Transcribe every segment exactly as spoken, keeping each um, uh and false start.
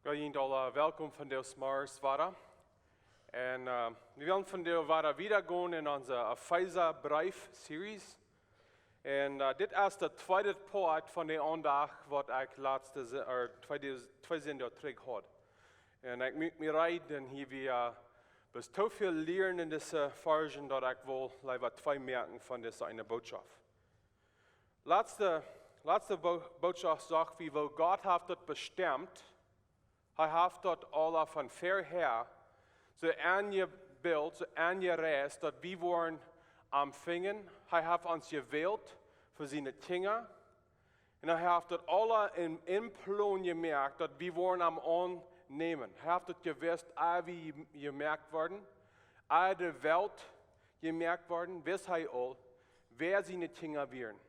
Well, junt aula welkom vondoag zemorjes wada. Un, äh, wie wellen vondoag wada wieda gonen en onse Efeesa Breef Series. Un, äh, dit es de tweede Poat von de Aundacht waut ekj latste Se-, or tweede, twee Sindach trigj haud. Un ekj muak mie reed, un hia wia, äh, best too väl lieren en dise Varschen, daut ekj well leewa twee moaken von dise eene Bootschoft. Latste, latste Bo-, Bootschoft sach wie, woo Gott haft daut bestemt. Hee haft daut aula von verhäa soo aunjebilt, soo aunjereist, daut wie woaren am finjen. Hee haft ons jewält fa siene Kjinja. Un hee haft daut aula en, en Plon jemoakt, daut wie woaren am aunnämen. Hee haft daut jewist, ea wie jemoakt worden, ea de Welt jemoakt worden, wist hee aul, wäa siene Kjinja wieren.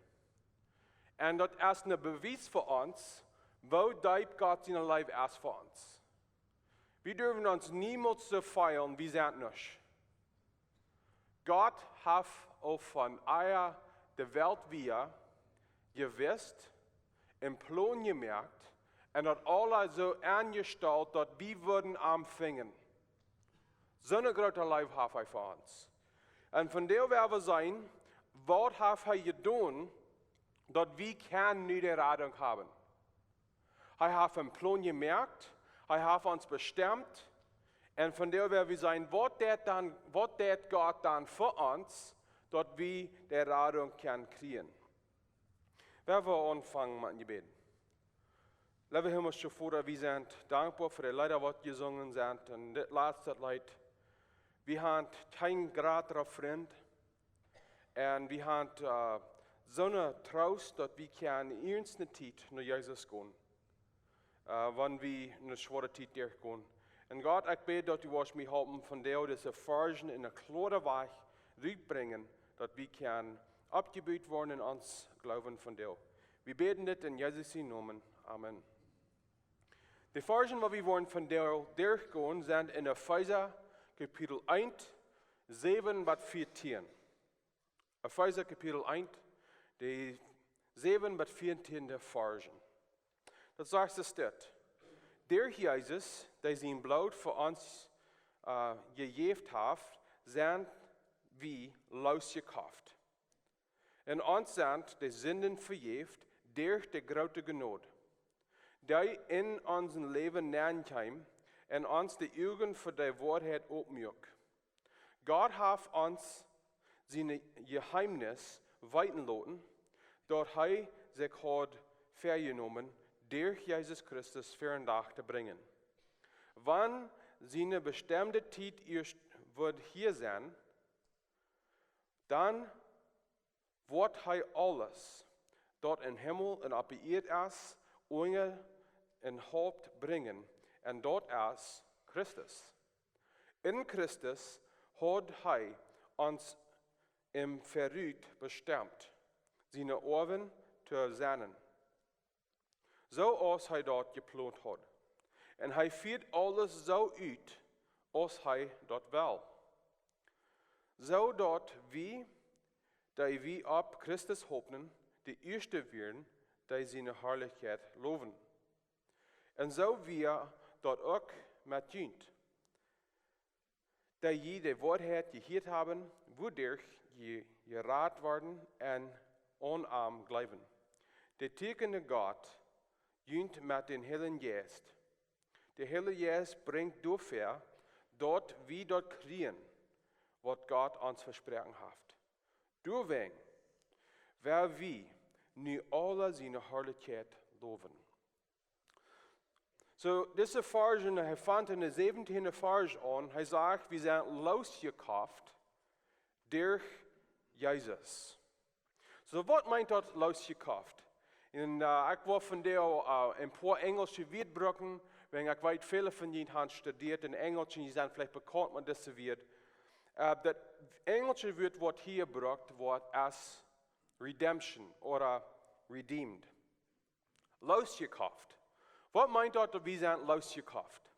Un daut es een Bewies fa ons, woo deep Gott siene Leew es fa ons. Wie derwen ons niemols soo feelen, wie sent nuscht. Gott haft aul von ea de Welt wia jewist, en Plon jemoakt, un daut aula soo aunjestalt, daut wie wudden am finjen. Soone groote Leew haft hee fa ons. Un vondoag woa wie seenen, waut haft hee jedonen, daut wie kjennen nu de Radunk haben. Hee haft en Plon jemoakt, hee haft ons bestemt, un vondoag woa wie seenen, waut deed dan, waut deed Gott dan fa ons, daut wie de Radunk kjennen kjrieen. Woa wie aunfangen met een Jebäd. Leewa himlischa Voda, wie sent dankboa fa de Leeda waut jesungen sent. Un dit latste Leet, wie haben kjeen jratren Frint. Un wie haben, äh, soone Troost, daut wie kjennen ieescht ne Tiet no Jesus gonen, äh, wan wie ne schwoare Tiet derchgonen. Un Gott, ekj bäd, daut du woascht mie halpen vondoag dise Varschen en eene kloare Wies rutbrinjen, daut wie kjennen oppjebut woaren en ons Gloowen vondoag. Wie bäden dit en Jesus sienen Nomen. Amen. De Varschen, waut wie woaren vondoag derchgonen, sent en Efeesa Kapitel eent, säwen bat vieetieen. Efeesa Kapitel eent, de säwen bat vieetieen Varschen. Daut sajcht soo dit: Derch Jesus, dee sien Bloot fa ons, äh, jejäft haft, sent wie loosjekoft. Un ons sent de Sinden vejäft derch de groote Jnod, dee en ons Läwen nenkjeem un ons de Uagen fa de Woarheit opmuak. Gott haft ons sien Jeheemnis weeten loten, daut hee sikj haud väajenomen, derch Jesus Christus ver dän Dach to brinjen. Wan siene bestemde Tiet ieescht woat hia sennen, dan woat hee aules, daut em Himmel un oppe Ieed es, unja en Haupt brinjen, un daut es Christus. En Christus haud hee ons em verut bestemt, siene Oawen to sennen, soo aus hee daut jeplont haud. Un hee fieet aules soo ut, aus hee daut well. Soo daut wie, dee wie opp Christus hopen, de ieeschte wieren, dee siene Harlichkjeit lowen. Un soo wia daut uk met junt, dee jie de Woarheit jehieet haben, wuaderch jie jerat worden un aun am jleewen. Dee tieekjend Gott junt met dän Heiljen Jeist. De Heilje Jeist brinjt doafäa, daut wie daut kjrieen, waut Gott ons vesproaken haft. Doawäajen woa wie nu aula siene Harlichkjeit lowen. Soo, dise Varschen, hee fangt en de säwentieende Varsch aun. Hee sajcht, wie sent loosjekoft derch Jesus. Soo, waut meent daut, loosjekoft? Un, äh, ekj well vondoag, äh, een poa enjelsche Wieed brucken, wiels ekj weet, väle von junt haben studieet en Enjelsch, jie sent veleicht bekaunt met dise Wieed. Äh, daut enjelsche Wieed waut hia jebrukt woat es redemption ooda redeemed. Loosjekoft. Waut meent daut, daut wie sent loosjekoft?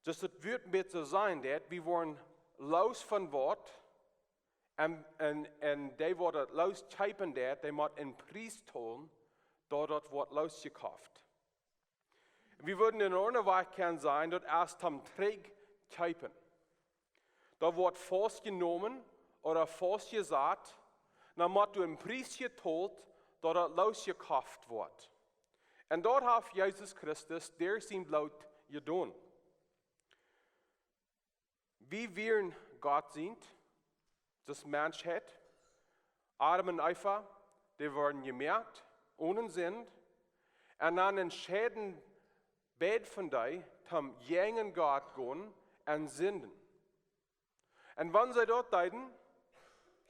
Daut es daut Wuat, waut soo sajen deit, wie woaren loos von waut, un, un, un dee waut daut loos kjeepen deit, dee mott een Pries tolen, daut daut woat loosjekoft. Wie wudden en aundren Wajch kjennen sajen, daut es toom trigj kjeepen. Daut woat faust jenomen ooda faust jesat, dan mott doa een Pries jetolt, daut daut loosjekoft woat. Un daut haft Jesus Christus derch sien Bloot jedonen. Wie wieren Gott sient, aus Menschheit, Adam un Eva, dee worden jemoakt, onen Sind, un dan entscheiden beid von dee, toom jäajen Gott gonen un sinden. Un wan see daut deeden,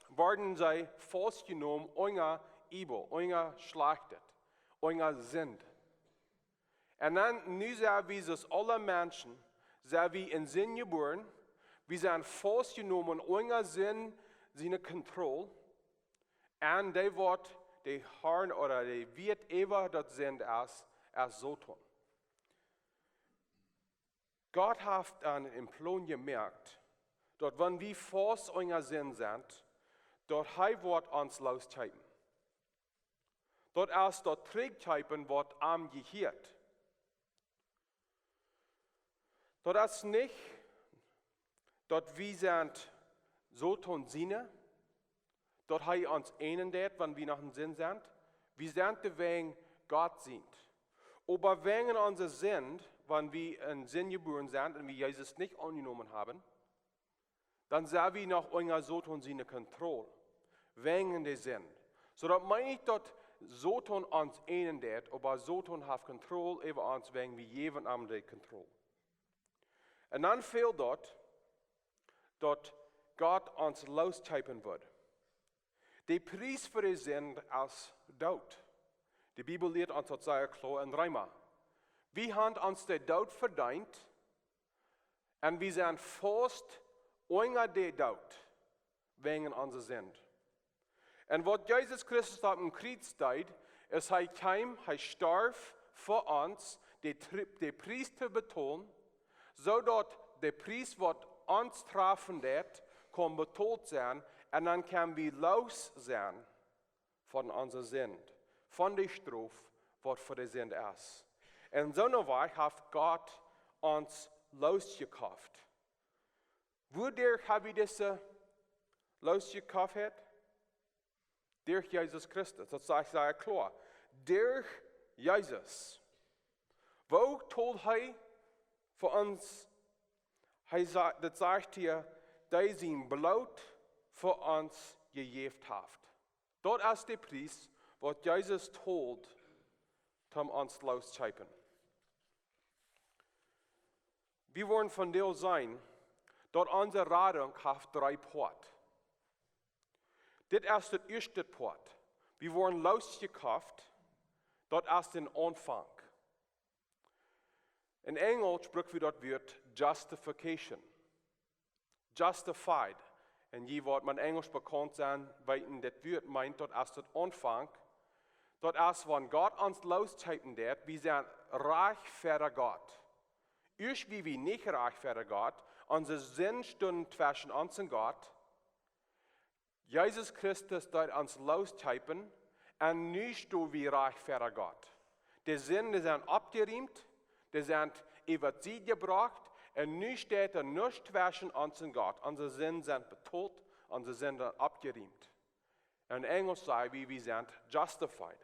worden see faustjenomen unja evil, unja Schlajchtet, unja Sind. Un dan, nu sent wie aus aule Menschen, sent wie en Sind jebuaren, wie sent faustjenomen unja Sind siene Kontroll, un dee woat de Harr ooda dee Wieet äwa daut Sind es, es Soton. Gott haft aun een Plon jemoakt, daut wan wie faust unja Sind sent, daut hee woat ons loskjeepen. Daut es daut trigjkjeepen, waut am jehieet. Daut es nich, daut wie sent Soton siene, daut hee ons eenen deit, wan wie noch en Sind sent. Wie sent doawäajen Gott sient. Oba wäajen onse Sind, wan wie en Sind jebuaren sent un wie Jesus nich aunjenomen haben, dan sent wie noch unja Soton siene Kontroll, wäajen de Sind. Soo daut meent nich, daut Soton ons eenen deit, oba Soton haft Kontroll äwa ons, wäajen wie jäwen am de Kontroll. Un dan fält daut, daut Gott ons loskjeepen wudd. De Pries fa de Sind es Doot. De Bibel lieet ons daut sea kloa en Reema. Wie haben ons de Doot vedeent, un wie sent faust unja de Doot, wäajen onse Sind. Un waut Jesus Christus opp een Kjriez deed, es, hee kjeem, hee storf fa ons, de Tri-, de Pries to betolen, soo daut de Pries, waut ons trafen deit, kaun betolt sennen, un dan kjenn wie loos sennen von onse Sind, von de Strof, waut fa de Sind es. Un soo een Wajch haft Gott ons loskjekoft. Wuaderch hab wie dise Loskjekofft? Derch Jesus Christus. Daut sajcht sea kloa. Derch Jesus. Woo told hee fa ons, hee sa-, daut sajcht hia, dee sien Bloot fa ons jejäft haft. Daut es de Pries, waut Jesus told, om ons loskjeepen. Wie woaren vondoag seenen, daut onse Radunk haft dree Poat. Dit es daut ieeschte Poat. Wie woaren loskjekoft, daut es dän Aunfank. En Enjelsch bruck wie daut Wuat justification. Justified. Un jie, waut met Enjelsch bekaunt sent, weeten, dit Wuat meent, daut es daut Aunfank. Daut es, wan Gott ons loskjeepen deit, wie sent rajcht ver Gott. Ieescht wia wie nich rajcht ver Gott, onse Sind stunt tweschen ons un Gott. Jesus Christus deed ons loskjeepen, un nu sto wie rajcht ver Gott. De Sind, dee sent oppjerieemt, dee sent äwa de Sied jebrocht, un nu steit doa nuscht tweschen ons un Gott. Onse Sind sent betolt, onse Sind sent oppjerieemt. En Enjelsch saj wie, wie sent justified.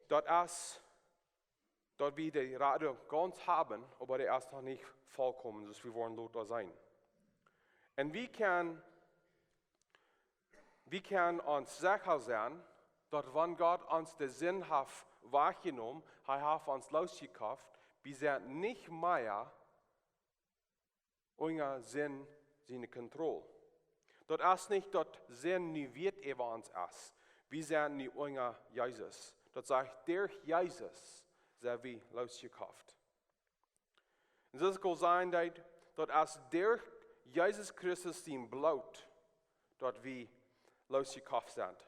Daut es, daut wie de Radunk gaunz haben, oba dee es noch nich vollkomen, soo aus wie woaren lota seenen. Un wie kjennen, wie kjennen ons secha sennen, daut wan Gott ons de Sind haft wajchjenomen, hee haft ons loskjekoft, wie sent nich mea unja Sind siene Kontroll. Daut es nich, daut Sind nu Wieet äwa ons es. Wie sent nu unja Jesus. Daut sajcht, derch Jesus sent wie loskjekoft. Un soo aus ekj aul säd, daut es derch Jesus Christus sien Bloot, daut wie loskjekoft sent.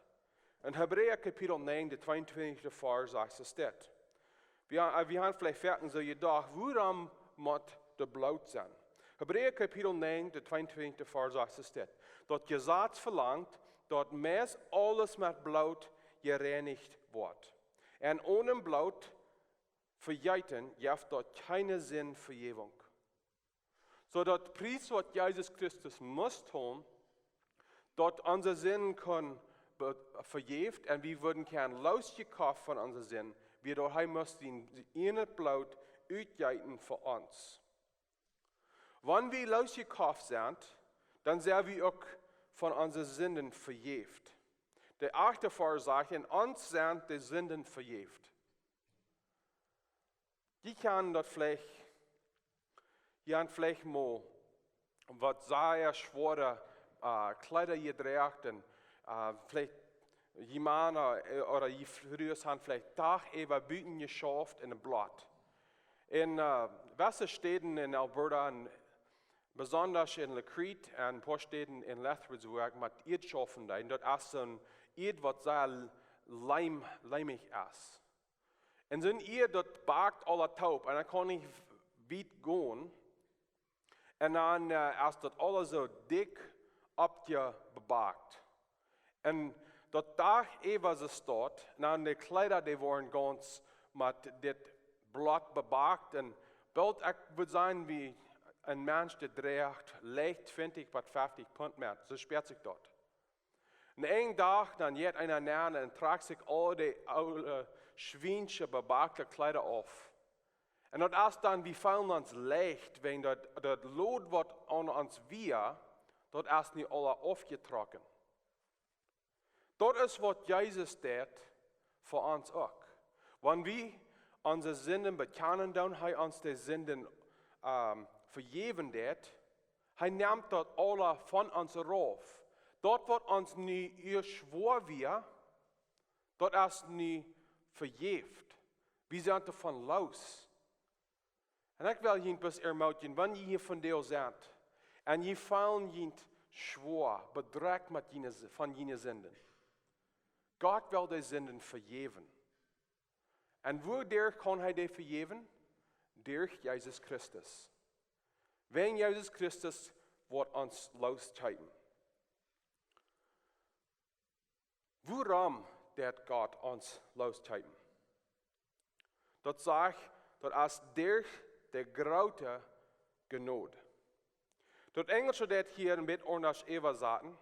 En Hebräa Kapitel näajen, de tweeuntwintichste Varsch, sajcht et dit. Wie, äh, wie haben veleicht foaken soo jedocht, wuarom mott doa Bloot sennen? Hebräa Kapitel näajen, de tweeuntwintichste Varsch, sajcht et dit. Daut Jesaz velangt, daut meist aules met Bloot jereinicht woat. Un onen Bloot vejeeten jeft daut kjeene Sindvejäwunk. Soo daut Pries, waut Jesus Christus must haben, daut onse Sinden kunnen be-, vejäft un wie wudden kjennen loosjekoft von onse Sinden, wia daut hee must sien ieejnet Bloot utjeeten fa ons. Wan wie loosjekoft sent, dan sent wie uk von onse Sinden vejäft. De achte Varsch sajcht, en ons sent de Sinden vejäft. Jie kjanen daut veleicht, jie han veleicht mol waut sea schwoare, äh, Kjleeda jedroagen un, äh, veleicht jie Mana, äh, ooda jie Frues han veleicht Dach äwa buten jeschauft en daut Bloot. En, äh, jewesse Städen en Alberta un besonda en La Crete un een poa Städen en Lethbridge, wua ekj met Ieed schaufen deed, daut es soon Ieed waut sea leim-, leimich es. Un soon Ieed, daut backt aula toop un dan kaun nich wiet gonen. Un dan, äh, es daut aula soo dikj oppje-, bebackt. Un daut Dach äwa soo stoakj, un dan de Kjleeda, dee woaren gaunz met dit Bloot bebackt. Un boolt, ekj wudd sajen, wia een Mensch, dee droag leicht twintich bat feftich Punt met. Soo spieet sikj daut. Un een Dach, dan jeit eena nenn un trakjt sikj aul dee oole, schwiensche, bebackte Kjleeda auf. Un daut es dan, wie feelen ons leicht, wan daut, daut Load, waut aun ons wia, daut es nu aula aufjetrocken. Daut es, waut Jesus deed fa ons uk. Wan wie onse Sinden bekjanen, dan hee ons de Sinden, ähm, vejäwen deed, hee nemt daut aula von ons rauf. Daut, waut ons nu ea schwoa wia, daut es nu vejäft. Wie sent doavon loos. Un ekj well junt bloos ermootjen, wan jie hia vondoag sent, un jie feelen junt schwoa, bedrekjt met june, von june Sinden. Gott well de Sinden vejäwen. Un wuaderch kaun hee dee vejäwen? Derch Jesus Christus. Wäajen Jesus Christus woat ons looskjeepen. Wuarom deed Gott ons looskjeepen? Daut sajcht, daut es derch de groote Jnod. Daut Enjelsche deit hia een bät aundasch äwasaten.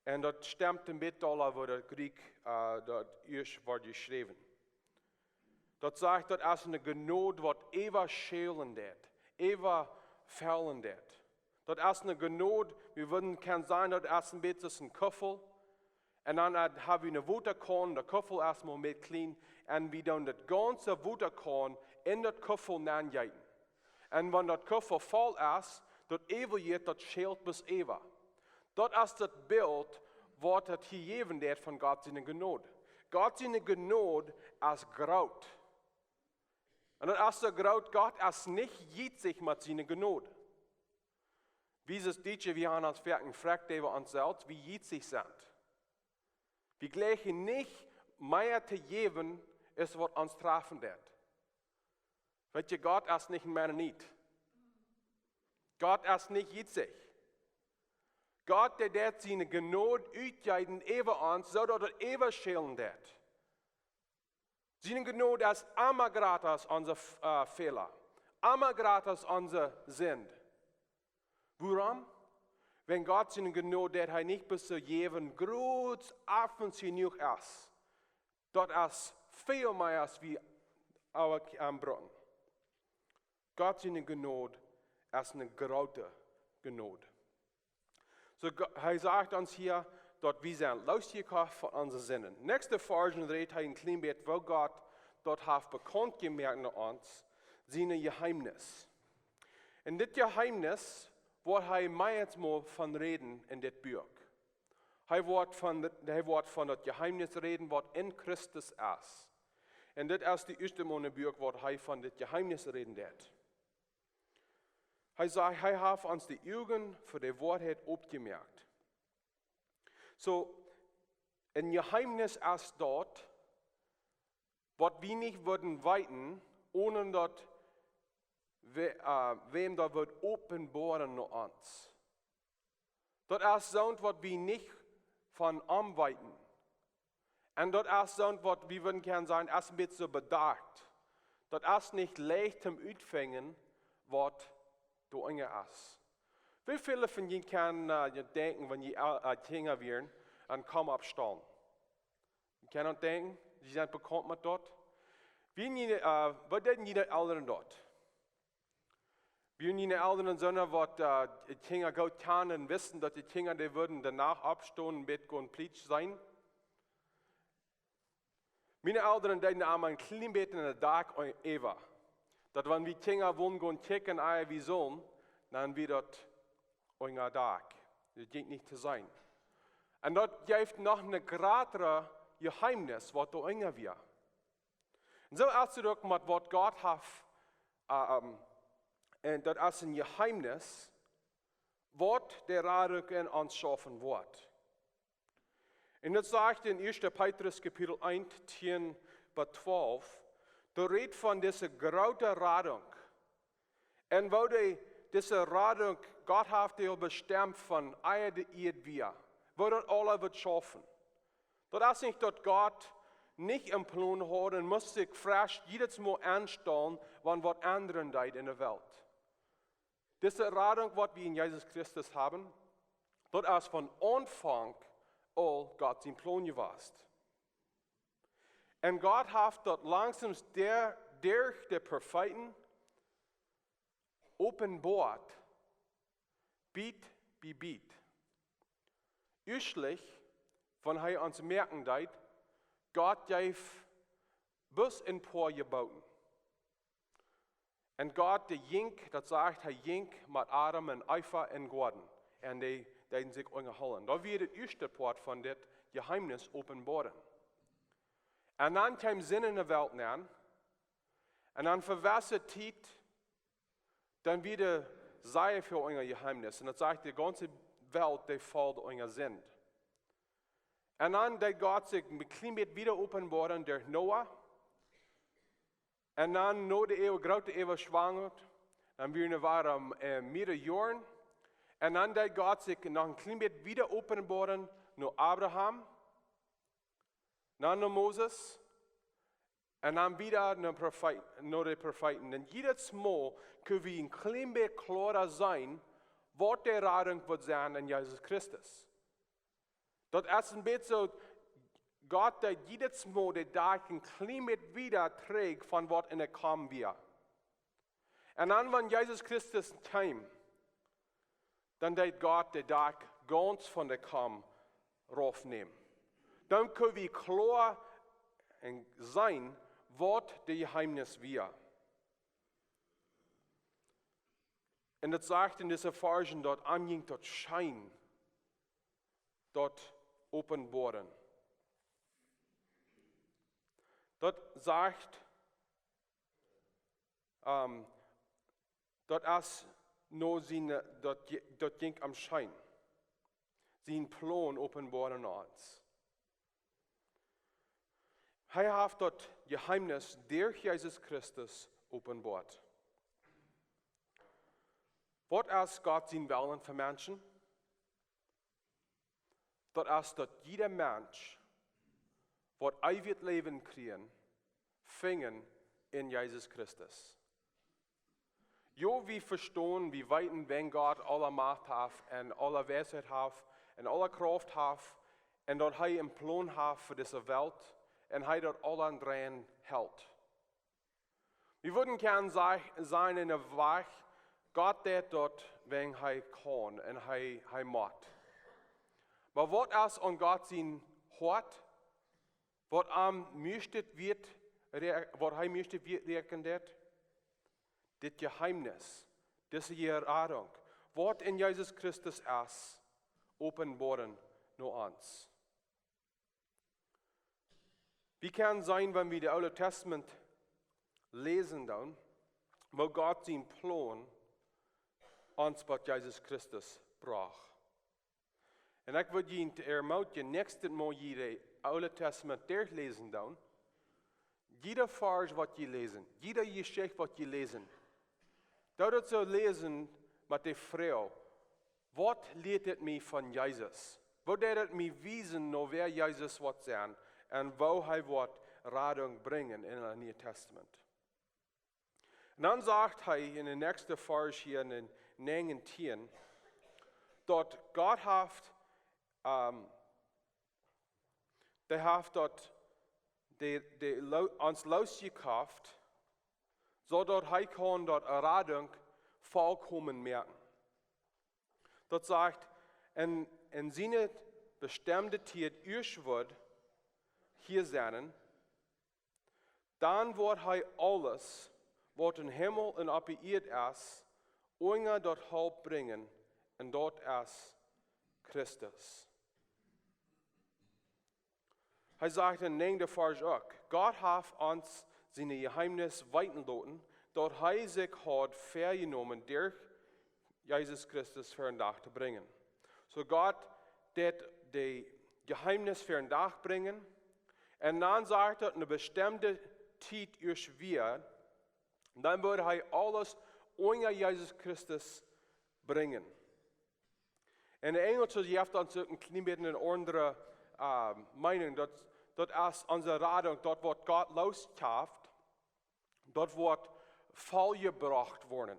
Un daut stemt een bät dolla, woo daut Jrieksch, äh, daut ieescht woat jeschräwen. Daut sajcht, daut es eene Jnod, waut äwaschälen deit, äwafaulen deit. Daut es eene Jnod, wie wudden kjennen sajen, daut es een bät aus een Kuffel. Un dan, äh, hab wie eene Wotakan, de Kuffel es mau een bät kjlien. Un wie doonen daut gaunze Wotakan en daut Kuffel nenjeeten. Un wan daut Kuffel voll es, daut äwajeet, daut schält bat äwa. Daut es daut Bilt, waut daut hia jäwen deit von Gott siene Jnod. Gott siene Jnod es groot. Un daut es soo groot, Gott es nich jietsich met siene Jnod. Wie aus Dietsche, wie han ons foaken frakjt äwa ons selfst, wie jietsich sent. Wie jleichen nich mea to jäwen, aus waut ons trafen deit. Weet jie, Gott es nich een Mennonit. Gott es nich jietsich. Gott, dee deit siene Jnod utjeeten äwa ons, soo daut et äwaschälen deit. Siene Jnod es emma jrata aus onse, äh, Fäla. Emma jrata aus onse Sind. Wuarom? Wan Gott siene Jnod, dee hee nich bloos soo jäwen, groot, oft jenuach es. Daut es väl mea aus wie aule kjennen brucken. Gott siene Jnod es eene groote Jnod. Soo, Go-, hee sajcht ons hia, daut wie sent loosjekoft von onse Sinden. Näakjste Varsch rät hee een kjlien bät, woo Gott daut haft bekaunt jemoakt aun ons, sien Jeheemnis. En dit Jeheemnis woat hee mearenmol von räden en dit Buak. Hee woat von, hee woat von daut Jeheemnis räden, waut en Christus es. En dit es daut ieeschte Mol en daut Buak, waut hee von dit Jeheemnis räden deit. Hee sajcht, hee haft ons de Uagen fa de Woarheit opjemoakt. Soo, een Jeheemnis es daut, waut wie nich wudden weeten, onen daut wäa-, äh, wäm daut woat openboaren no ons. Daut es soont, waut wie nich von am weeten. Un daut es soont waut wie wudden kjennen sajen, es een bät soo bedacht. Daut es nich leicht toom utfinjen waut doa unja es. Woo väle von junt kjennen, äh, junt denkjen, wan jie, äh, Kjinja wieren, aun Komm-opp-stalen? Kjennen junt denkjen, jie sent bekaunt met daut? Woo june, äh, waut deeden june Elren daut? Wieren june Elren soone waut, äh, Kjinja goot kjanen un wisten daut de Kjinja, dee wudden de Nacht oppstonen, bät gonen plietsch sennen? Miene Elren deeden emma een kjlien bät en de Dakj äwa. Daut wan wie Kjinja wullen gonen kjikjen, ea wie sullen, dan wia daut unja Dakj. Daut jinkj nich to seenen. Un daut jeft noch een jratret Jeheemnis waut doa unja wia. Un soo es et uk met waut Gott haft, äh, ähm, un daut es een Jeheemnis, waut de Radunk en ons schaufen woat. Un daut sajcht en Ieeschte Petrus Kapitel eent, tieen bat twalf, doa rät von dise groote Radunk. Un woo dee, dise Radunk, Gott haft dee aul bestemt von ea de Ieed wia. Woo daut aules woat schaufen. Daut es nich daut Gott nich een Plon haud un must sikj fresch jiedet Mol aunstalen, wan waut endren deed en de Welt. Dise Radunk waut wie en Jesus Christus haben, daut es von Aunfank aul Gott sien Plon jewast. Un Gott haft daut langsaum der, derch de Profeeten openboat, Bit bie Bit. Ieeschtlich, wan hee ons moakjen deed, Gott jeef bloos een poa Jeboten. Un Gott, dee jinkj, daut sajcht, hee jinkj met Adam un Eva em Goaden. Un dee deeden sikj unjahoolen. Daut wia daut ieeschte Poat von dit Jeheemnis openboaren. Un dan kjeem Sind en de Welt nenn. Un dan fa eene Tiet, dan wia sea väl unja Jeheemnis. Un daut sajcht, de gaunze Welt, dee foll unja Sind. Un dan deed Gott sikj een kjlien bät wada openboaren derch Noah. Un dan no de Äwa-, groote Äwaschwemmunk, dan wia et woarm, äh, mearere Joaren. Un dan deed Gott sikj noch een kjlien bät wada openboaren no Abraham, dan no Moses, un dan wada no Profeet-, no de Profeeten. Un jiedet Mol kjenn wie een kjlien bät kloara seenen, waut de Radunk woat sennen en Jesus Christus. Daut es een bät soo, Gott deed jiedet Mol de Dakj een kjlien bät wada trigj von waut en de Komm wia. Un dan, wan Jesus Christus kjeem, dan deed Gott de Dakj gaunz von de Komm raufnämen. Dan kjenn wie kloa seenen, waut de Jeheemnis wia. Un daut sajcht en dise Varschen, daut am jinkj daut scheen, daut openboaren. Daut sajcht, ähm, daut es no sien, daut ji-, daut jinkj am scheen. Sien Plon openboaren ons. Hee haft daut Jeheemnis derch Jesus Christus openboat. Waut es Gott sien Wellen fa Menschen? Daut es, daut jieda Mensch woat eewjet Läwen kjrieen, finjen en Jesus Christus. Jo, wie vestonen, wie weeten, wäa Gott aule Macht haft un aule Weisheit haft un aule Krauft haft un daut hee een Plon haft fa dise Welt un hee daut aule aun dreien helt. Wie wudden kjennen sa-, sajen en de Wajch, Gott deit daut, wan hee kaun un hee, hee mott. Oba waut es aun Gott sien Hoat, waut am mieeschte wieet re-, waut hee mieeschte wieet räakjnen deit? Dit Jeheemnis, dise Jeradunk, waut en Jesus Christus es, openboaren no ons. Wie kjennen seenen, wan wie daut Oole Tastament läsen dan, woo Gott sien Plon ons bie Jesus Christus brocht. Un ekj wudd junt ermootjen, näakjstet Mol jie daut Oole Tastament derchläsen dan, jieda Varsch waut jie läsen, jieda Jeschicht waut jie läsen, doot daut soo läsen met de Froag: Waut lieet dit mie von Jesus? Waut deit daut mie wiesen no wäa Jesus woat sennen un woo hee woat Radunk brinjen en daut Niee Tastament. Un dan sajcht hee en de näakjste Varsch hia en de näajentieen, daut Gott haft, ähm, dee haft daut, dee, dee lo-, ons loosjekoft, soo daut hee kaun daut Radunk volkomen moaken. Daut sajcht, en, en siene bestemde Tiet ieescht woat hia sennen, dan woat hee aules, waut em Himmel un opp de Ieed es, unja daut Haupt brinjen, un daut es Christus. Hee sajcht en näajende Varsch uk, Gott haft ons siene Jeheemnis weeten loten, daut hee sikj haud väajenomen, derch Jesus Christus ver dän Dach to brinjen. Soo Gott deed de Jeheemnis ver dän Dach brinjen, un dan sajcht daut, ne bestemde Tiet ieescht wia, dan wudd hee aules unja Jesus Christus brinjen. En de Enjelsche, dee haft dan soo een kjlien bät eene aundre, äh, Meenunk, daut, daut es onse Radunk, daut waut Gott loosjekoft, daut woat volbrocht woaren.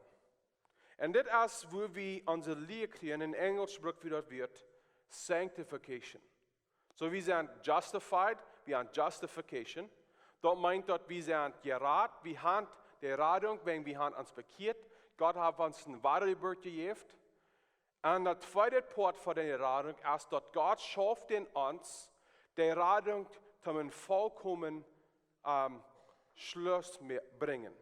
Un dit es, woo wie onse Lia kjrieen, en Enjelsch bruck wie daut Wuat sanctification. Soo, wie sent justified, wie han justification. Daut meent, daut wie sent jerat, wie han de Radunk, wäajen wie han ons bekjieet. Gott haft ons eene Wadajeburt jejäft. Un daut tweede Poat von de Radunk es, daut Gott schauft en ons de Radunk, om een volkomen, ähm, Schluss me-, brinjen.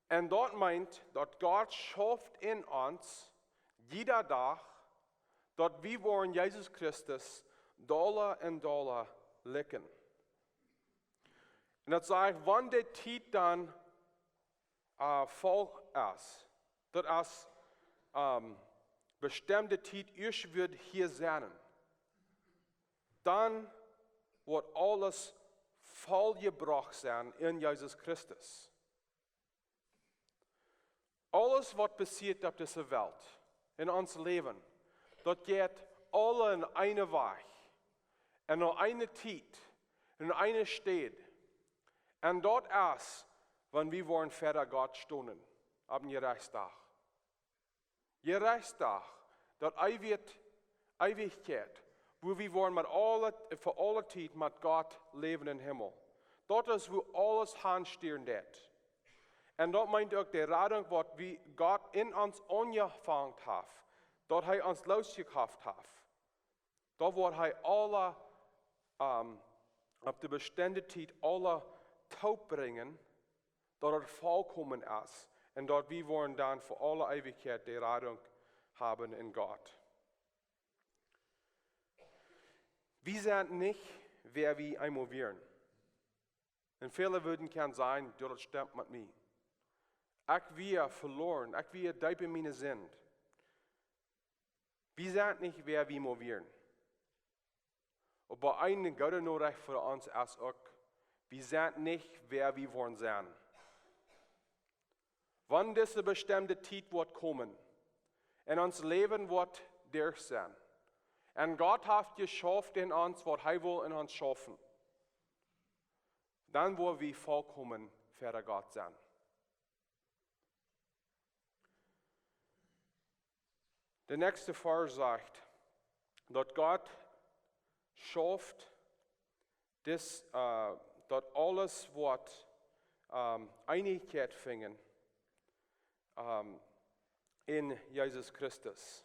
Un daut meent, daut Gott schauft en ons jieda Dach, daut wie woaren Jesus Christus dolla un dolla likjen. Un daut sajcht, wan de Tiet dan, äh, voll es, daut es, ähm, bestemde Tiet ieescht woat hia sennen, dan woat aules volbrocht sennen en Jesus Christus. Aules waut passieet opp dise Welt, en ons Läwen, daut jeit aule en eenen Wajch, en eene Tiet, en eene Städ. Un daut es, wan wie woaren ver Gott stonen, opp dän Jerechtsdach. Jerechtsdach, daut eewje, Eewichkjeit, wua wie woaren met aule, fa aule Tiet met Gott läwen em Himmel. Daut es, wua aules hanstieren deit. Un daut meent uk de Radunk, waut wie Gott en ons aunjefongen haft, daut hee ons loosjekoft haft. Daut woat hee aule, ähm, opp de bestemde Tiet aule toopbrinjen, daut et volkomen es un daut wie woaren dan fa aule Eewichkjeit de Radunk haben en Gott. Wie sent nich, wäa wie eemol wieren. Un väle wudden kjennen sajen, jo, daut stemt met mie. Ekj wia veloaren, ekj wia deep en miene Sind. Wie sent nich, wäa wie mol wieren. Oba eene goode Norecht fa ons es uk, wie sent nich, wäa wie woaren sennen. Wan dise bestemde Tiet woat komen, un ons Läwen woat derch sennen, un Gott haft jeschauft en ons, waut hee well en ons schaufen, dan woa wie volkomen ver Gott sennen. De näakjste Varsch sajcht, daut Gott schauft dis, äh, daut aules woat, ähm, Eenichkjeit finjen, ähm, en Jesus Christus.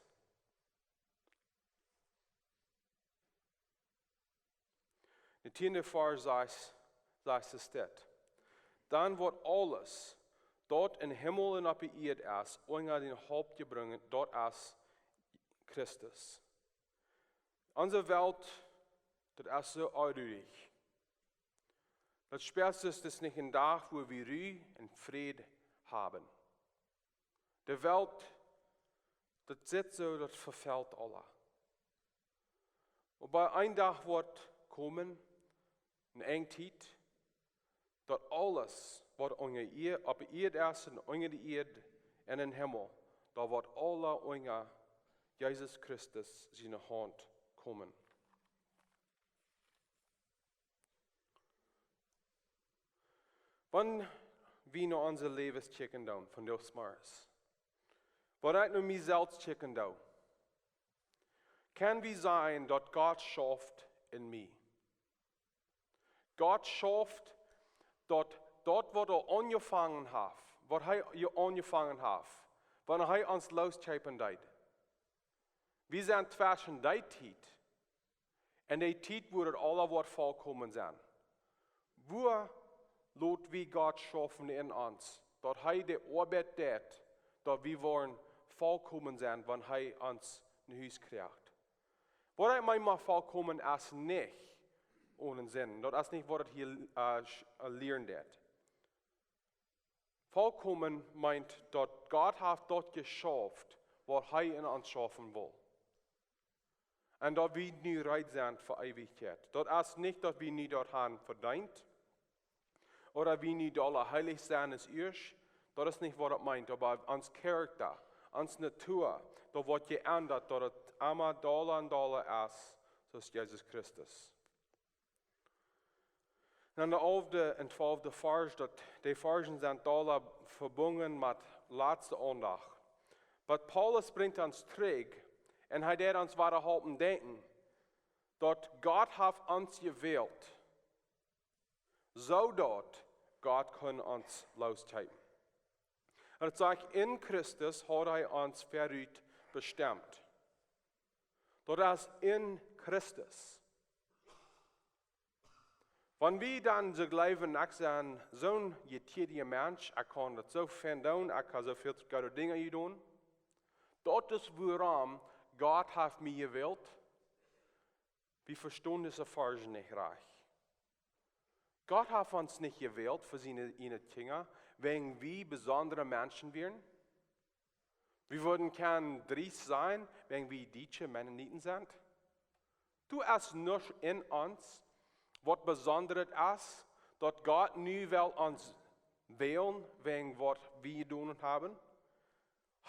De tieende Varsch sajcht, sajcht es dit. Dan woat aules, daut em Himmel un opp de Ieed es, unja dän Haupt jebrungen, daut es Christus. Onse Welt, daut es soo onruich. Daut spieet sikj, daut es nich een Dach, wua wie Ru un Fräd haben. De Welt, daut sitt soo, daut vefelt aula. Oba een Dach woat komen, ne Enjtiet, daut aules, waut unja Ieed, opp de Ieed es un unja de Ieed un em Himmel, daut woat aula unja Jesus Christus siene Haunt komen. Wan wie no onse Läwes kjikjen doonen von dee Morjes, wan ekj no mie selfst kjikjen doo, kjenn wie sajen daut Gott schauft en mie? Gott schauft daut, daut waut hee aunjefongen haft, waut hee je aunjefongen haft, wan hee ons loskjeepen deed. Wie sent tweschen dee Tiet un dee Tiet wua daut aula woat volkomen sennen. Wua lot wie Gott schaufen en ons, daut hee de Oabeit deit, daut wie woaren volkomen sennen wan hee ons no Hus kjricht? Waut ekj meen met volkomen es nich onen Sind. Daut es nich waut et hia, äh, sch-, äh, lieren deit. Volkomen meent daut Gott haft daut jeschauft waut hee en ons schaufen wull. Un daut wie nu reed sent fa Eewichkjeit. Daut es nich daut wie nu daut haben vedeent, ooda wie nu dolla heilich sent aus ieescht. Daut es nich waut et meent, oba ons Charakta, ons Natua, daut woat jeendat, daut et emma dolla un dolla es, soo aus Jesus Christus. Dan de alfte un twalfte Varsch, daut, dee Varschen sent aula vebungen met latste Aundacht. Waut Paulus brinjt ons trigj, un hee deit ons wada halpen denkjen, daut Gott haft ons jewält, soo daut Gott kunn ons loskjeepen. Un et sajcht, en Christus haud hee ons verut bestemt. Daut es en Christus. Wan wie dan soo jleewen, ekj sie soon jetieedja Mensch, ekj kaun daut soo fein doonen, ekj hab soo väl goode Dinja jedonen, daut es wuarom Gott haft mie jewält, wie vestonen dise Varschen nich rajcht. Gott haft ons nich jewält fa siene, siene Kjinja, wäajen wie besondre Menschen wieren. Wie wudden kjennen driest sennen, wäajen wie dietsche Mennoniten sent. Doa es nuscht en ons, waut besondret es, daut Gott nu well ons wälen, wäajen waut wie jedonen haben.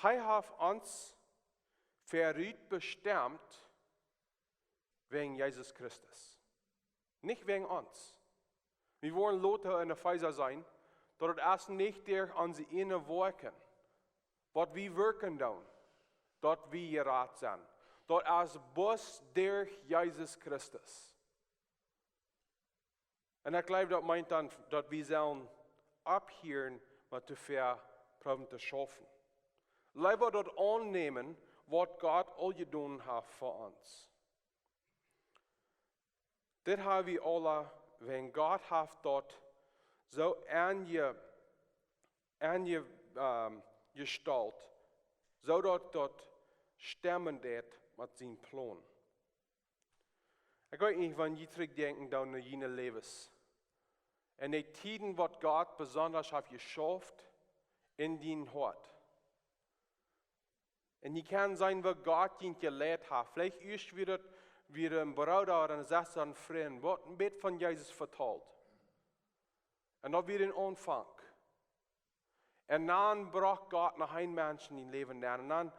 Hee haft ons verut bestemt, wäajen Jesus Christus. Nich wäajen ons. Wie woaren lota en Efeesa seenen, daut et es nich derch onse ieejne Woakjen, waut wie wirkjen doonen, daut wie jerat sent. Daut es bloos derch Jesus Christus. Un ekj jleew, daut meent dan, daut wie sellen opphieren met too väl proowen to schaufen. Leewa daut aunnämen, waut Gott aul jedonen haft fa ons. Dit haben wie aula, wäajen Gott haft daut soo aunje-, aunje-, ähm, jestalt, soo daut daut stemmen deit met sienen Plon. Ekj weet nich, wan jie trigjdenkjen dan no june Läwes. Un de Tieden, waut Gott besonda haft jeschauft en dien Hoat. Un jie kjennen seenen, woo Gott junt jeleit haft. Veleicht ieescht wia daut, wia een Brooda ooda eene Sesta, een Frint, waut een bät von Jesus vetalt. Un daut wia een Aunfank. Un dan brocht Gott noch een Mensch en dien Läwen nenn. Un dan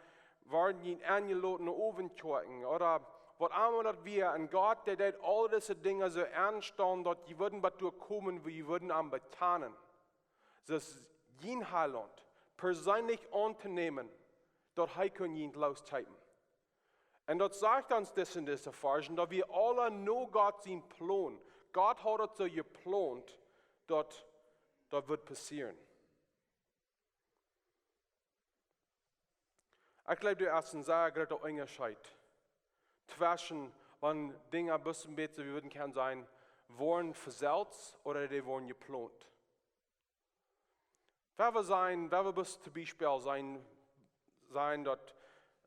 worden jie enjelot no Owentjoakjen ooda waut emma daut wia. Un Gott, dee deed aul dise Dinja soo aunstalen, daut jie wudden bat doa komen, wua jie wudden am bekjanen. Soo aus jun Heilaunt perseenlich auntonämen, daut hee kunn junt loskjeepen. Un daut sajcht ons dit en dise Varschen, daut wie aula no Gott sienen Plon. Gott haud daut soo jeplont, daut daut wudd passieren. Ekj jleew, doa es een sea groota Unjascheet tweschen, wan Dinja bloos een bät, wie wudden kjennen seenen, woaren veselfst ooda dee woaren jeplont. Wan wie seenen, wan wie bloos toom Biespel seenen, seenen daut,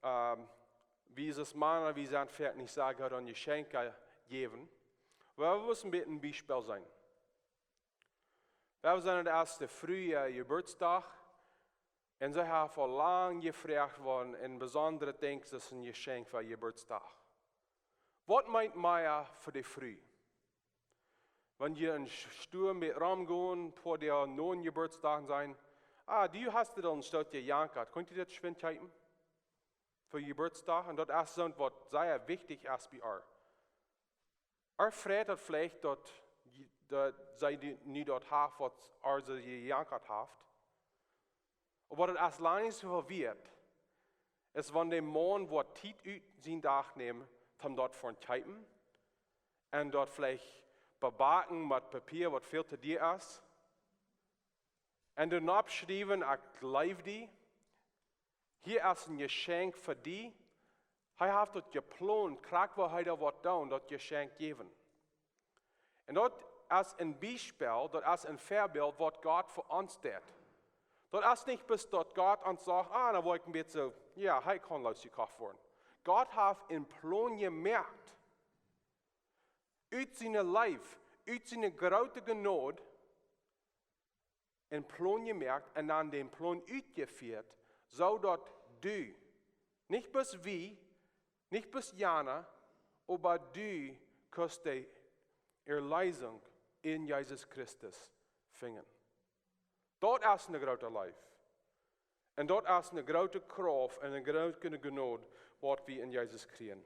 ähm, wie es Mana, wie sent veleicht nich sea goot aun Jeschenkje jäwen. Wan wie bloos een bät een Biespel seenen. Wan wie seenen daut es de Fru äa Jeburtsdach, un see haft aul lang jefroacht worden, een besondret Dinkj, daut es een Jeschenkj fa Jeburtsdach. Waut meent mea fa de Fru? Wan jie en Stua met romgonen, poa Doag no Jeburtsdach sennen, ah, du hast daut aul een Stootje jejankat. Kunn jie daut schwind kjeepen? Fa Jeburtsdach. Un daut es soont, waut sea wichtich es bie äa. Äa freit daut veleicht, daut jie, daut see nu daut haft, waut ar see jejankat haft. Oba daut es lang nich soo wiet, es wan de Maun woat Tiet ut sienen Dach nämen, om daut fa een Typen, un daut veleicht bebacken met Papia, waut väl too dia es, un doa nopp schriewen: "Ekj leew die. Hia es een Jeschenkj fa die." Hee haft daut jeplont, krakjt woo hee daut woat doonen, daut Jeschenkj jäwen. Un daut es een Biespel, daut es een Väabilt, waut Gott fa ons deit. Daut es nich bloos daut Gott ons sajcht: "Ah, dan woa ekj een bät soo, jo, hee kaun loosjekoft woaren." Gott haft een Plon jemoakt, ut siene Leew, ut siene groote Jnod, een Plon jemoakt un dan dän Plon utjefieet, soo daut du, nich bloos wie, nich bloos jana, oba du kaust de Erleesunk en Jesus Christus finjen. Daut es eene groote Leew. Un daut es eene groote Krauft un eene groote Jnod, waut wie en Jesus kjrieen.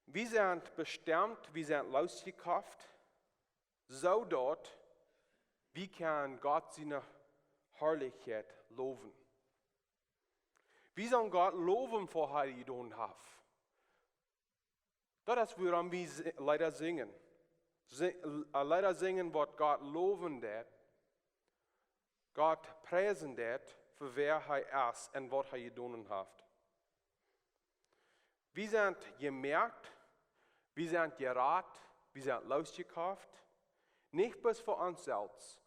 Wie sent bestemt, wie sent loosjekoft, soo daut wie kjennen Gott siene Harlichkjeit lowen. Wie sellen Gott lowen fa waut hee jedonen haft. Daut es wuarom wie si-, Leeda sinjen. Si-, äh, Leeda sinjen, waut Gott lowen deit, Gott priesen deit fa wäa hee es un waut hee jedonen haft. Wie sent jemoakt, wie sent jerat, wie sent loosjekoft, nich bloos fa ons selfst,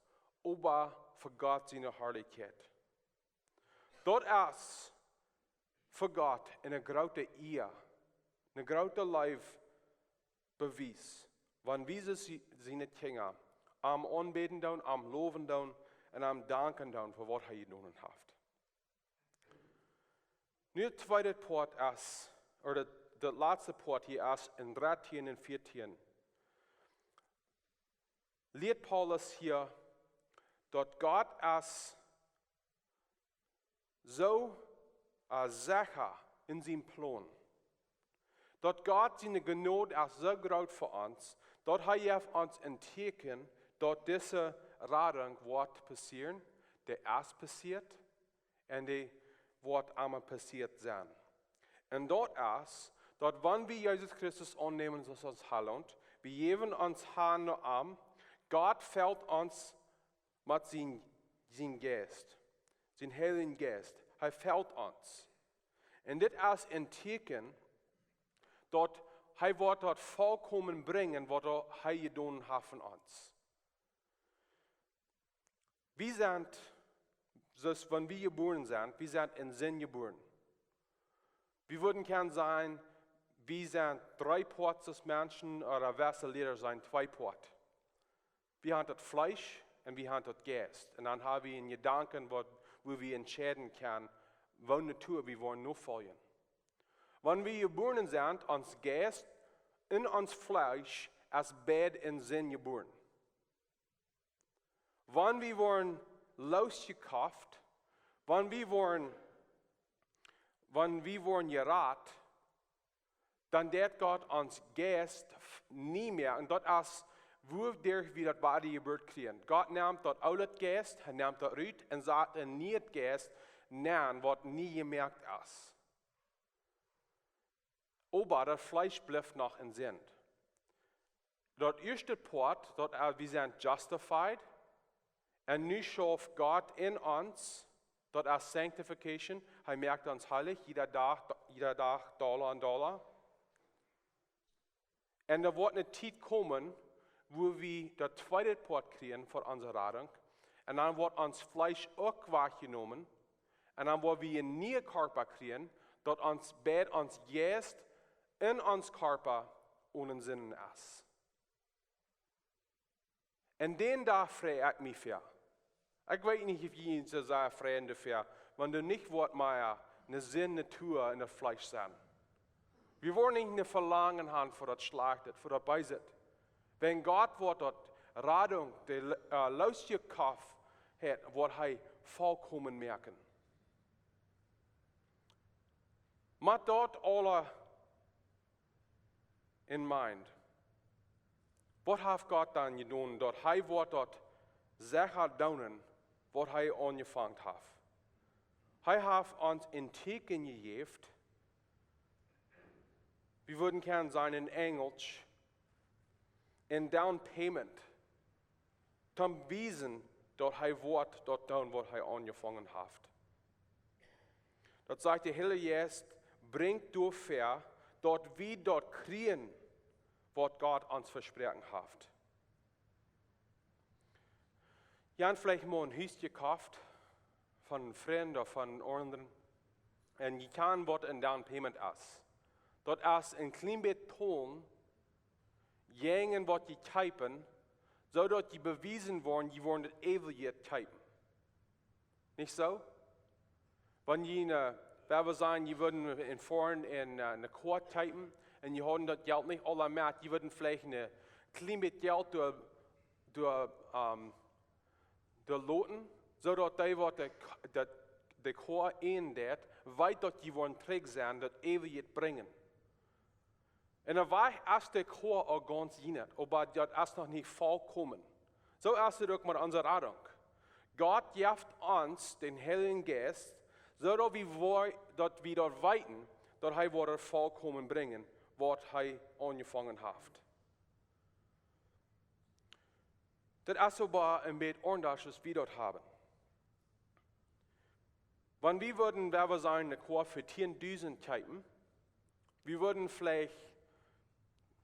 oba fa Gott siene Harlichkjeit. Daut es fa Gott eene groote Ea, eene groote Leew bewies, wan wie soo sie-, siene Kjinja am aunbäden doonen, am lowen doonen un am danken doonen fa waut hee jedonen haft. Nu daut tweede Poat es, ooda daut, daut latste Poat hia es en dartieen un vieetieen. Lieet Paulus hia, daut Gott es soo, äh, secha en sienen Plon. Daut Gott siene Jnod es soo groot fa ons, daut hee jeft ons een Tieekjen, daut dise Radunk woat passieren, dee es passieet un dee woat emma passieet sennen. Un daut es, daut wan wie Jesus Christus aunnämen aus ons Heilaunt, wie jäwen ons han no am, Gott felt ons met sien, sien Jeist, sien Heiljen Jeist. Hee felt ons. Un dit es een Tieekjen, daut hee woat daut volkomen brinjen, waut hee jedonen haft fa ons. Wie sent, soo aus wan wie jebuaren sent, wie sent en Sind jebuaren. Wie wudden kjennen sajen, wie sent dree Poat aus Menschen, ooda wesse Liera sajen twee Poat. Wie han daut Fleesch un wie han daut Jeist. Un dan ha wie een Jedanken, waut, wua wie entscheiden kjennen, waut Natua wie woaren nofoljen. Wan wie jebuaren sent, ons Jeist un ons Fleesch es beid en Sind jebuaren. Wan wie woaren loosjekoft, wan wie woaren, wan wie woaren jerat, dan deit Gott ons Jeist f-, nie mea. Un daut es, wuaderch wie daut Wadajeburt kjrieen. Gott nemt daut oole Jeist, hee nemt daut rut un sat een niea Jeist nenn, waut nie jemoakt es. Oba daut Fleesch blift noch en Sind. Daut ieeschte Poat, daut, äh, wie sent justified. Un nu schauft Gott en ons, daut es sanctification. Hee moakt ons heilich, jieda Dach, jieda Dach dolla un dolla. Un doa woat eene Tiet komen, wua wie daut tweede Poat kjrieen fa onse Radunk. Un dan woat ons Fleesch uk wajchjenomen. Un dan woa wie een niea Kjarpa kjrieen, daut ons beid ons Jeist un ons Kjarpa onen Sinden es. Un dän Dach frei ekj mie fa. Ekj weet nich, auf jie junt soo sea freien doafäa, wan doa nich woat mea eene Sind Natua en daut Fleesch sennen. Wie woaren nich een Velangen haben fa daut Schlajchtet, fa daut Beeset. Wan Gott woat daut Radunk, de, äh, loosjekoft haft, woat hee volkomen moaken. Met daut aula in mind, Waut haft Gott dan jedonen, daut hee woat daut secha doonen, waut hee aunjefongen haft? Hee haft ons een Tieekjen jejäft, wie wudden kjennen sajen en Enjelsch, een down payment, toom wiesen, daut hee woat daut doonen, waut hee aunjefongen haft. Daut sajcht, de Heilje Jeist brinjt doafäa, daut wie daut kjrieen, waut Gott ons vesproaken haft. Jie han veleicht mol een Hus jekoft von een Frint ooda von een aundren. Un jie kjanen, waut een down payment es. Daut es een kjlien bät tolen, jäajen waut jie kjeepen, soo daut jie bewiesen woaren, jie woaren daut eewje kjeepen. Nich soo? Wan jie, äh, wie wudden sajen, jie wudden en foaren en, äh, een Koa kjeepen un jie hauden daut Jelt nich aula met, jie wudden veleicht een kjlien bät Jelt doa, doa, ähm, doa loten, soo daut dee, waut de K-, daut de Koa en deit, weet, daut jie woaren trigj sennen, daut eewje brinjen. Un dan wia es de Koa aul gaunz jinet, oba daut es noch nich volkomen. Soo es et uk met onse Radunk. Gott jeft ons dän Heiljen Jeist, soo daut wie woo-, daut wie daut weeten, daut hee woat volkomen brinjen, waut hee aunjefongen haft. Daut es oba een bät aundasch, aus wie daut haben. Wan wie wudden, wie wudden sajen, een Koa fa tieen dusent kjeepen, wie wudden veleicht,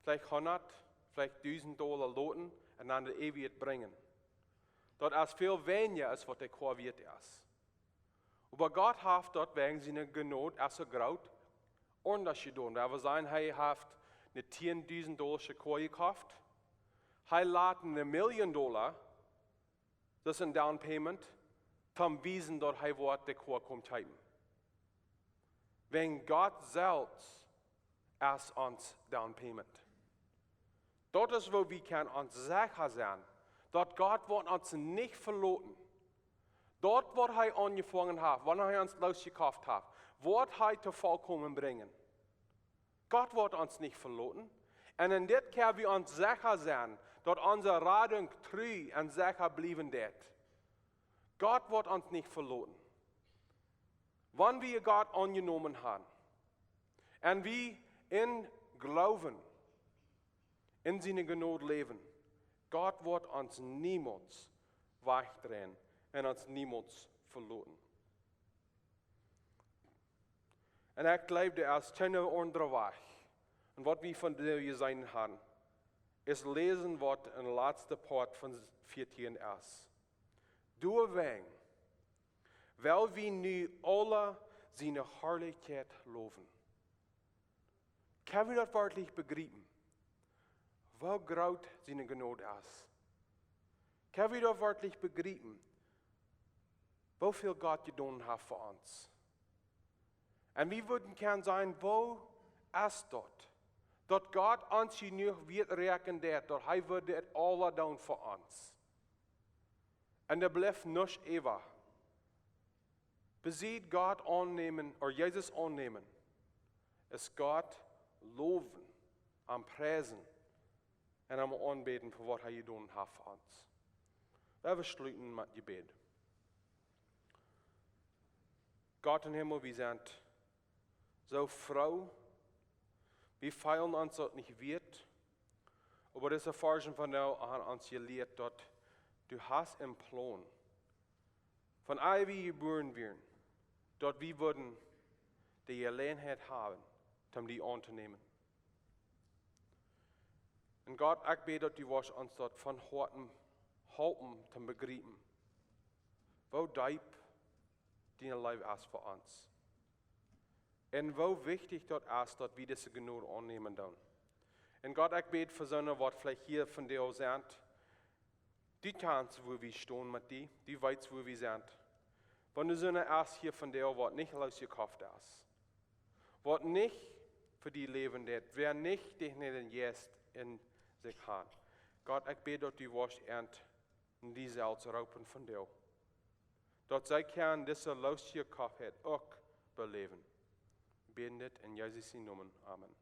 veleicht hundat, veleicht dusent Dolla loten un aun de Eewichkjeit brinjen. Daut es väl weinja aus waut de Koa wieet es. Oba Gott haft daut wäajen siene Jnod es soo groot aundasch jedonen. Wie wudden sajen, hee haft eene tieen dusent Dolla Koa jekoft. Hee lat eene Million Dolla, daut es een down payment, toom wiesen daut hee woat de Koa komen kjeepen. Wäajen Gott selfst es ons down payment. Daut es, woo wie kjennen ons secha sennen, daut Gott woat ons nich veloten. Daut, waut hee aunjefongen haft, wan hee ons loosjekoft haft, woat hee to volkomen brinjen. Gott woat ons nich veloten. Un en dit kjenn wie ons secha sennen, daut onse Radunk tru un secha bliewen deit. Gott woat ons nich veloten. Wan wie Gott aunjenomen haben, un wie en Gloowen en siene Jnod läwen, Gott woat ons niemols wajchdreien un ons niemols veloten. Un ekj jleew, doa es kjeen aundra Wajch. Un waut wie vondoag jeseenen haben, es läsen, waut em latsten Poat von vieetieen es. Doawäajen well wie nu aula siene Harlichkjeit lowen. Kjenn wie daut werkjlich bejriepen, woo groot siene Jnod es? Kjenn wie daut werkjlich bejriepen, woo väl Gott jedonen haft fa ons? Un wie wudden kjennen sajen, woo es daut, daut Gott ons jenuach wieet räakjnen deit, daut hee wudd dit aula doonen fa ons? Un doa blift nuscht äwa. Besied Gott aunnämen, ooda Jesus aunnämen, es Gott lowen, am priesen un am aunbäden fa waut hee jedonen haft fa ons. Lot ons schluten met Jebäd. Gott em Himmel, wie sent soo froo. Wie feelen ons daut nich wieet. Oba dise Varschen vondoag haben ons jelieet, daut du hast een Plon, von ea wie jebuaren wieren, daut wie wudden de Jeläajenheit haben, om die auntonämen. Un Gott, ekj bäd, daut du wurscht ons daut von Hoaten halpen to bejriepen, woo deep diene Leew es fa ons. Un woo wichtich daut es, daut wie dise Jnod aunnämen doonen. Un Gott, ekj bäd fa soone, waut veleicht hia vondoag sent. Du kjanst, wua wie stonen met die. Du weetst, wua wie sent. Wan doa soone es hia vondoag, waut nich loosjekoft es, waut nich fa die läwen deit, wäa nich dän Heiljen Jeist en sikj haft. Gott, ekj bäd, daut du wurscht an die selfst roopen vondoag, daut see kjennen dise Loosjekoftheit uk beläwen. Bäd dit en Jesus sienen Nomen. Amen.